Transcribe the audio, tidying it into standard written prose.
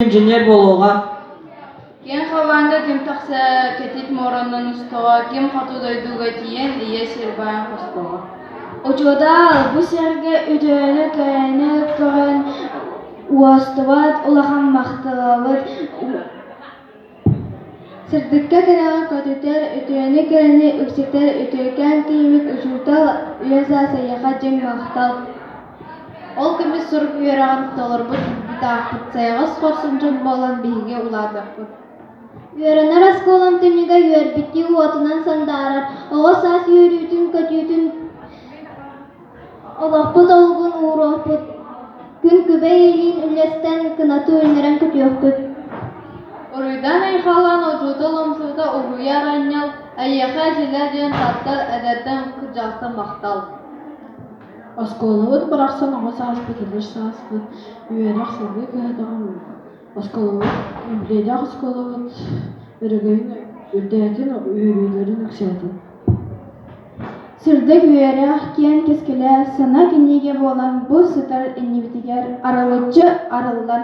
инженер буолуоҕа. Киэҥ халлааҥҥа ким тахса кэтит муоранан устуоҕа, ким хоту дойдуга тиийэн ийэ сир баайын хостуоҕа. Учуутал бу сиргэ үтүөнү-кэрэни көрөн уостубат улахан махталабыт Сырдыкка кэрэҕэ көтүтэр, үтүөнү-кэрэни үксэтэр үтүөкээн киһибит учуутал үйэ-саас эйиэхэ дьиҥ махтал. Ол көмүс сурук үөрэҕин толорбут бытаахпыт сайаҕас хорсун дьон буолан биһиги улаатыахпыт. Үөрэнэр оскуолам түннүгэ үөрбүттүү уотунан сандаарар, оҕо саас үөрүүтүн-көтүүтүн олохпут олугун ууруохпут, күн күбэй илиин үллэстэн кынаты үүннэрэн көтүөхпүт. Уруйдан айхаллаан учуутал умсуута уһуйар анньал, эйиэхэ дьилэ диэн таптал эдэртэн кырдьаҕастан махтал. Оскуолабыт барахсан оҕо сааспыт, эдэр сааспыт, үөрэх сылгы кыһатаҕын оскуолабыт, үбүлүөйдээх оскуолабыт өрөгөйүн үрдээтин, үөрүүлэрин үксээтин. Сырдык үөрэх, киэҥ кэскилэ, сана кинигэ буолан бу сытар иннибитигэр арылыччы арыллан.